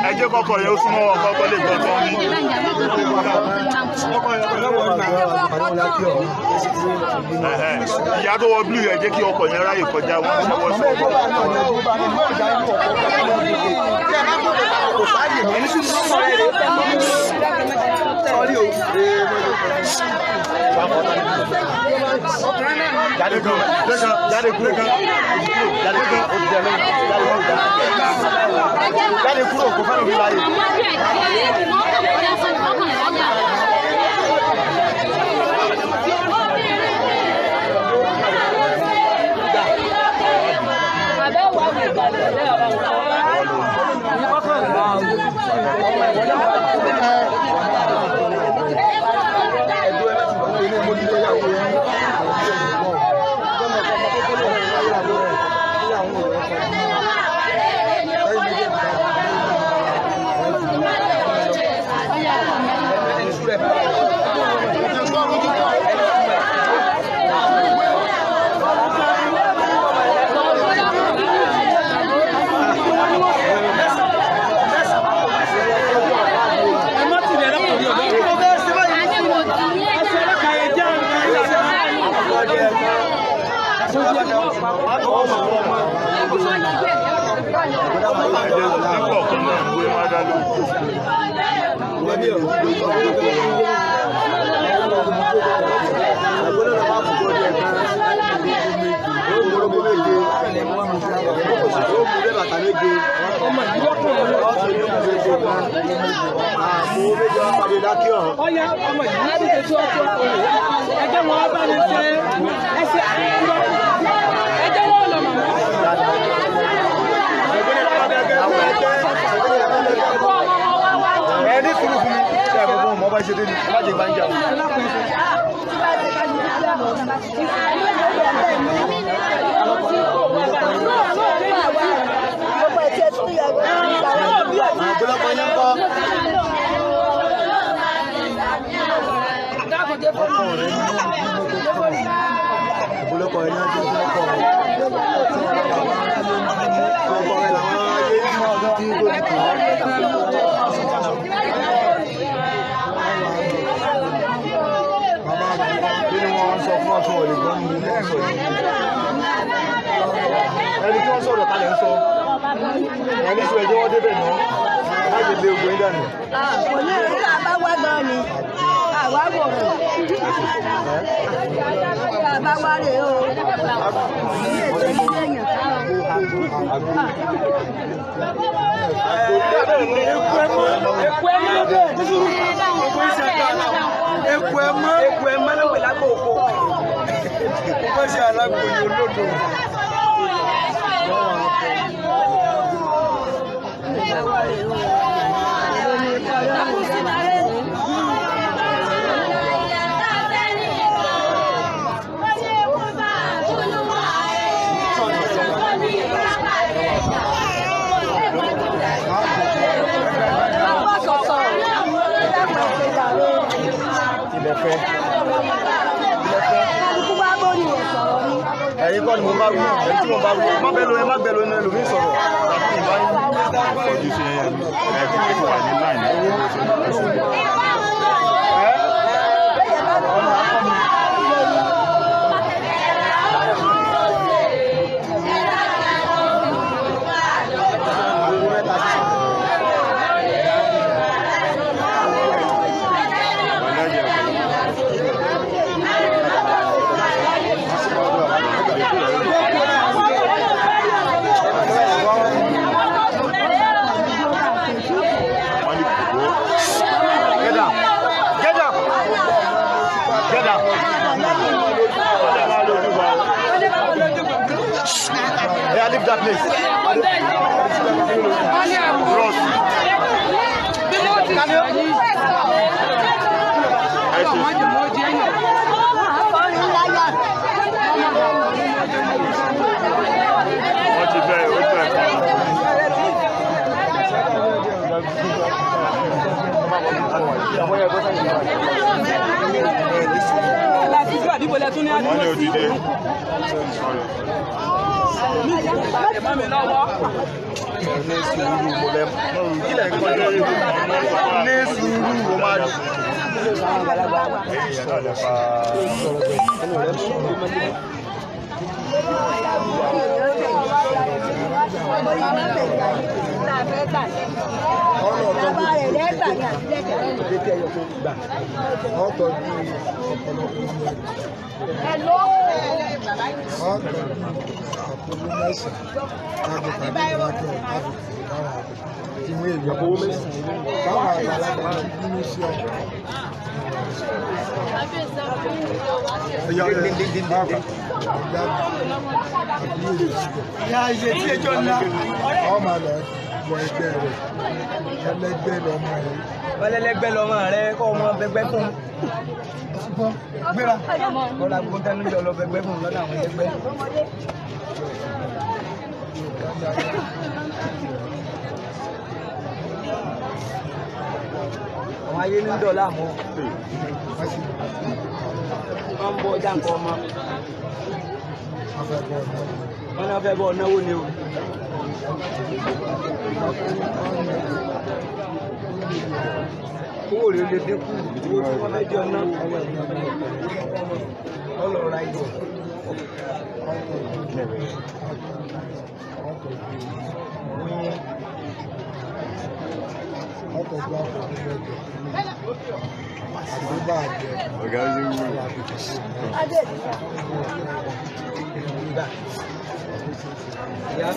Ẹ jẹ́ kọ́kọ́ yẹn ó súnmọ́ wọn kọ́kọ́ lè gbọ́ tán ní. Ìyá tó wọ blue yẹn jẹ́ kí ọkọ̀ yẹn ráyè kọjá wọn ṣọwọ́ sí ọkọ̀. Jáde kúrò kò fẹ́ràn mi láyé. Ẹjẹ́ wọn lọ màmá. Má jẹ gbàǹjà o. Ọ̀pọ̀lọpọ̀ yín kọ́. Ọ̀pọ̀lọpọ̀ yín náà jẹ́ ọkọ̀ rẹ̀. Ọkọ̀ rẹ̀ làwọn ayé tí kò ní kù. Bàbá mi, kí ni wọ́n ń sọ fún ọ̀tún ọ̀lẹ̀ gbọ́n ní ilé ẹ̀sọ́ yìí? Ẹni tí wọ́n sọ̀rọ̀ kalẹ̀ ń sọ. Ẹni sọ ẹjọ́ wọ́n débẹ̀ náà. Má jẹ lé ogun yín dànù. Kò ní ìrírí tá a bá wá gan ni àwa wò rò tá a bá wá rè o ní ètò ìdílé yẹn. Eku ẹ mọ́. Eku ẹ mọ́ ló pè lágbo oko. Kó ṣe alágbó ni olódò. Ilẹ̀ fẹ́. Kálukú bá bórí rẹ̀ sọ̀rọ̀ ni. Ẹ̀yin kọ́ ni mo bá wí, ẹ̀yin tí mo bá wí. Má bẹ́ẹ̀ lo ẹ má bẹ́ẹ̀ lo ẹnu ẹlòmíì sọ̀rọ̀. Kọjú sí ẹ̀ẹ́dì tó wà ní láìní. Bẹ́ẹ̀ bá lọ Wọ́n ní kòkó. Get down. Get down. Get down. Yeah, leave that place. Bros. Ẹ ṣe akọrin láyà. wọ́n ti fẹ́ ó fẹ́ kan. Wọ́n ní òdìdé. Ní sùúrù mo lẹ kílẹ̀ ń kọjá ní sùúrù mo máa dùn. Èèyàn náà lè fa. Bàbá rẹ̀ lẹ́gbà ní àtìlẹ́kẹ̀. Ọ̀tọ̀jú ọ̀pọ̀lọpọ̀ ọmọ ọ̀tọ̀jú àpòlú mẹ́sàn-án lágbo pàdé ìwájú ọ̀tàbí báwọn àgbẹ̀ tí wọ́n èlò báwọn àgbàlagbà ti bínú sí ọ. Ìyá iye tí ẹjọ́ ńlá. Ọmọ lọ wọ ẹgbẹ́ rẹ̀ ẹlẹgbẹ́ lọmọ rẹ̀. Ọlẹ́lẹ́gbẹ́ lọmọ rẹ kọ́ ọmọ bẹgbẹ́ fún. Gbéra. Bọ́lá gbogbo tẹnu jọ lọ bẹgbẹ́ fún lọ́dọ̀ àwọn ẹgbẹ́. Àwọn ayé ní dọ̀là mọ́. Wọ́n ń bọ ọjà nǹkan ọmọ. Wọ́n náà fẹ́ bọ́ náwó ni o. Owó rẹ̀ lè dínkù, owó tí wọ́n fẹ́ jọ ná. Ọlọ́ra ibò. Ọ̀tọ̀jú àpòlú mẹ́jọ àgbébà àjẹ. Ọ̀gá ṣe ń wú. Ìyá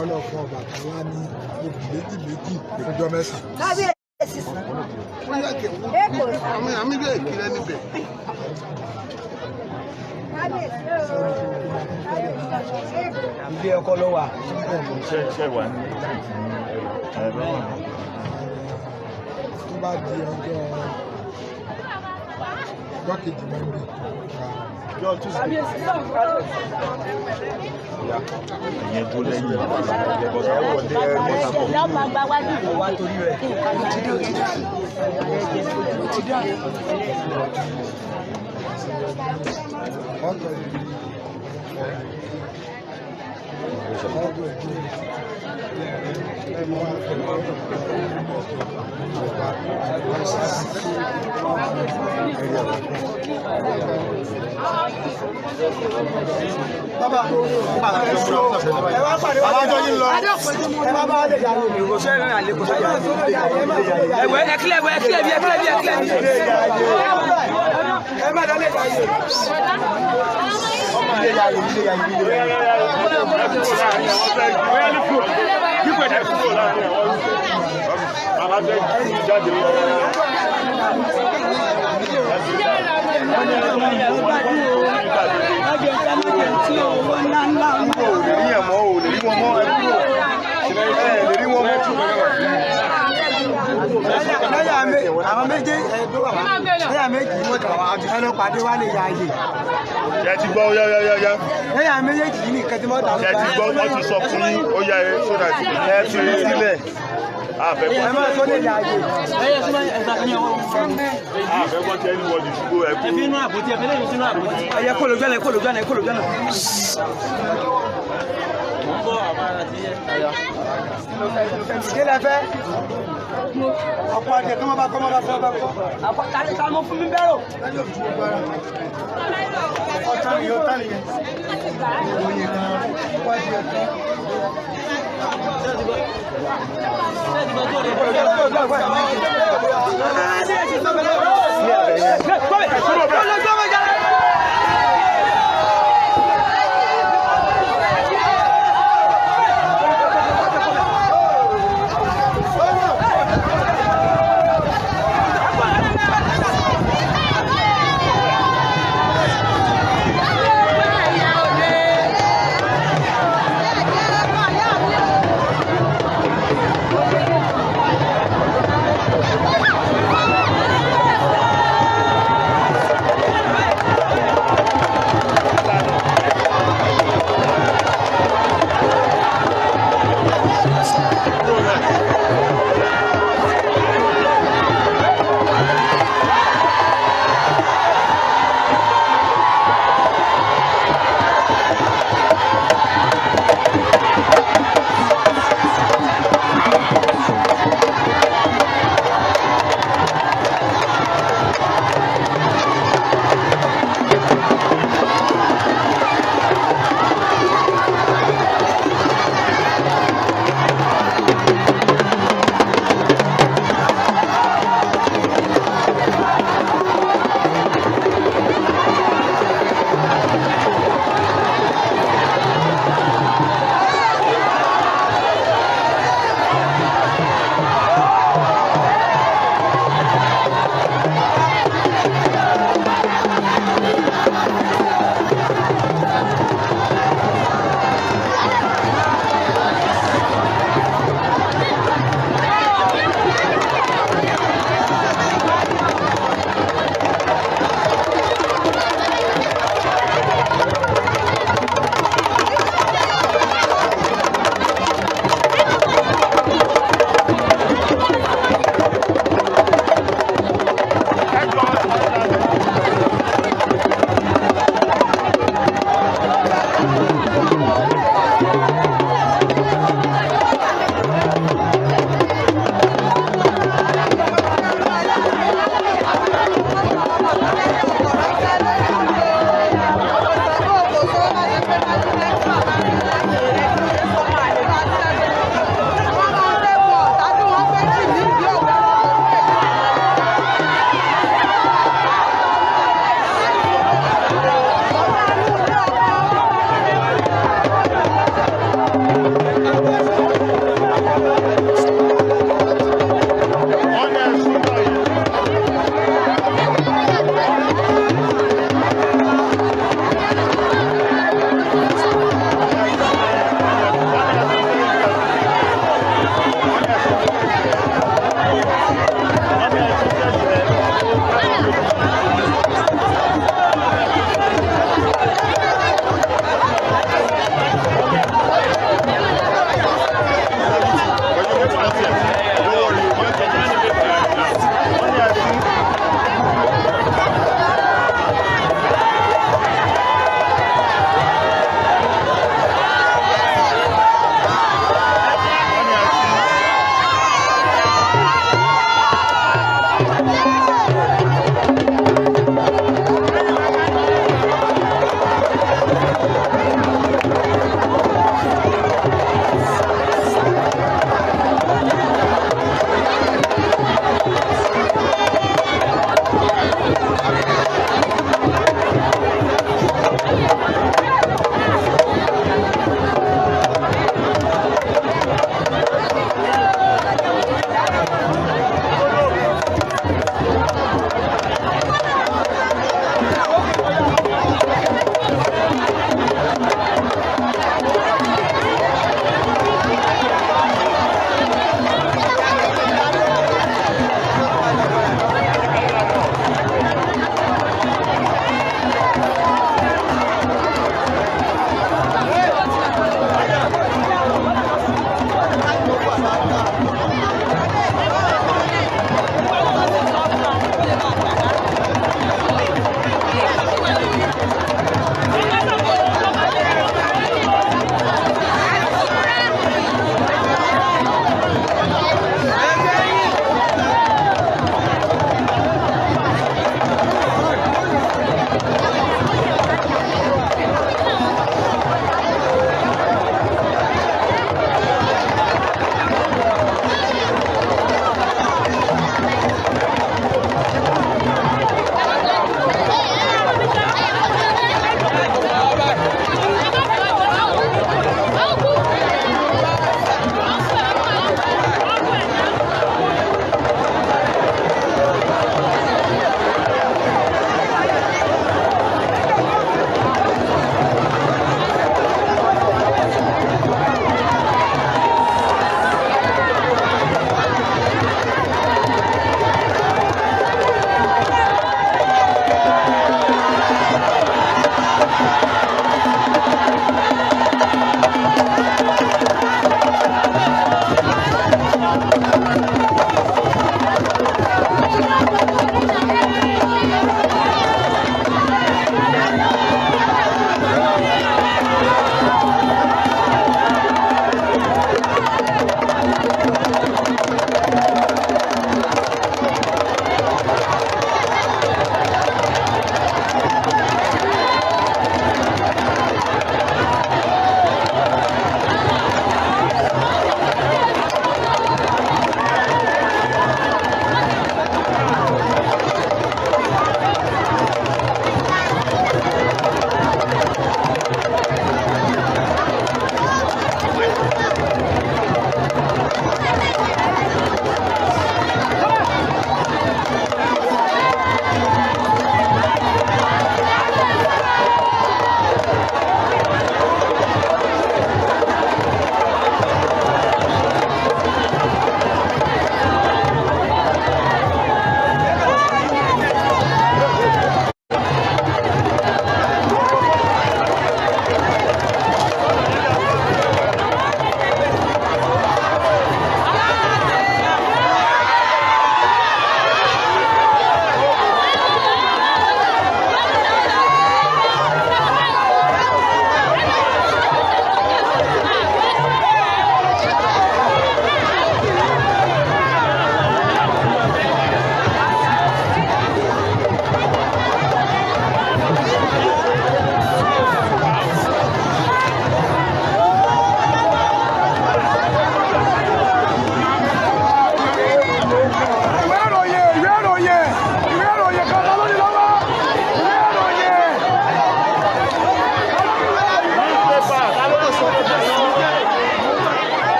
Ọlọ́fun Ọbàtálá ní obì méjì méjì fúnjọ́ mẹ́sàn-án. Kábíyèsí. Èkó. Kábíyèsí o. Kábíyèsí. Èkó. ilé ọkọ ló wà. Ṣé ṣé wà ní ẹ̀rọ wà ní. bá di ọjọ́ ọjọ́ kejì Monday. Ìyẹn dúró lẹ́yìn. Bàbá ẹ wá pàdé wá. Alájọ yìí lọ. Ẹ má bá wá lè dàrú. Kò sẹ́yìn náà lè kò sẹ́yìn. Ẹ̀wẹ̀ ẹ̀kílẹ̀ ẹ̀wẹ̀ ẹ̀kílẹ̀ bí ẹ̀kílẹ̀ bí ẹ̀kílẹ̀ bí. Ẹ má dálé dàrú. Bàbá fẹ́ jáde lọ. Kúrò ò lè rí yẹn mọ́, ò lè rí wọn mọ́, ẹ kúrò. Ẹ lè rí wọn mọ́. Lẹ́yà àwọn méje lẹ́yà méjì ni wọ́n ti wà ẹ lọ pàdé wá lè yà ayé. Ṣé ti gbọ́? Ó yá yá yá yá. Lẹ́yà méjèèjì yìí nìkan tí wọ́n dà Ṣé ti gbọ́? Wọ́n ti sọ fún yín. Ó yá ẹ so that Ẹ fi mí sílẹ̀. àfẹ́ Ẹ má sọ lè yà ayé. Àfẹ́ gbọ́ tí ẹni wọ́n di ṣubú ẹ kúrò. Ẹyẹ kó lójú ọ̀nà kó lójú ọ̀nà kó lójú ọ̀nà. Kí lẹ fẹ́? Ọ̀pọ̀ àjẹ kọ́mọ́ bá kọ́mọ́ bá kọ́mọ́ bá kọ́. Àpò tani ta ló fún mi bẹ́rò. Ọ̀tá nìyẹn, ọ̀tá nìyẹn. Ọ̀pọ̀ adìẹ kan. Thank you.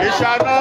Ìṣáná.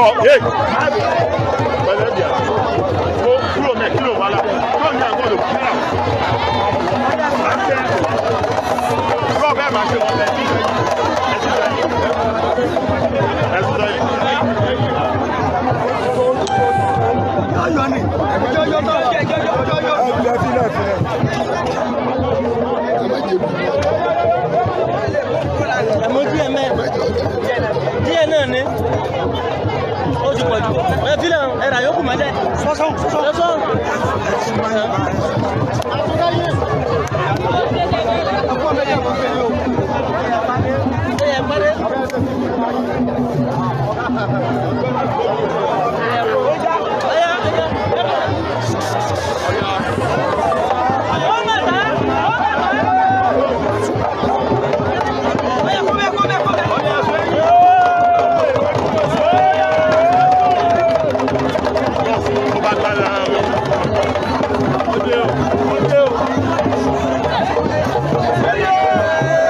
Bọ̀ ẹ pẹ̀lẹ́ bíà ó kúrò mẹ́ kí ló wà lá tó ní àgọ́dọ̀ kúrò. Rọ̀ bẹ́ẹ̀ máa ṣe wọ́n bẹ́ẹ̀ ẹ̀sùn sẹ́yìn. Yọ̀yọ̀ ni yọ̀yọ̀ tó yọ̀yọ̀. Ẹ̀mú díẹ̀ mẹ́ díẹ̀ náà ni ó ti pọ̀ jù ẹ fílẹ̀ ẹ̀rà yòókù mọ́lẹ̀ sọ́sọ́ sọ́sọ́. Ó bá gbá lára rẹ̀. Ó dé o, ó dé o.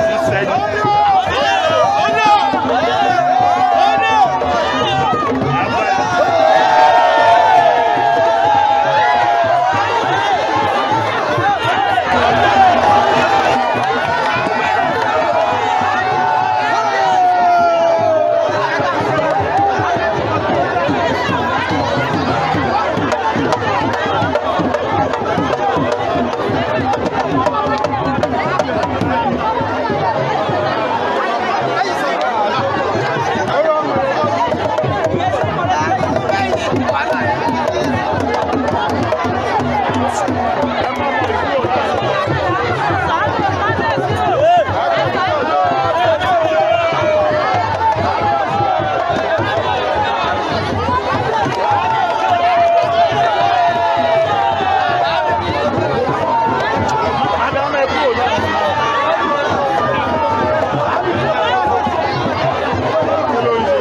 Sísẹ́yìn. Ádámù ẹ kúrò náà. Kí ló ń ṣe?